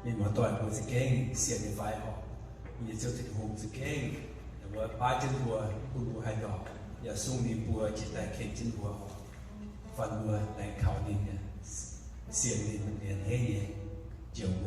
Mienh muoz-doic, mbuo za'gengh sienx nyei fai oc? Mbuo nyei Ziouv Tin-Hungh za'gengh, ninh mbuo baav jienv mbuo, bun mbuo haih ndorpc, yaac sung ninh mbuo jiex daaih ken jienv mbuo oc. Fan mbuo laengz kaux ninh, sienx ninh, ninh a'hneiv nyei jiem mbuo.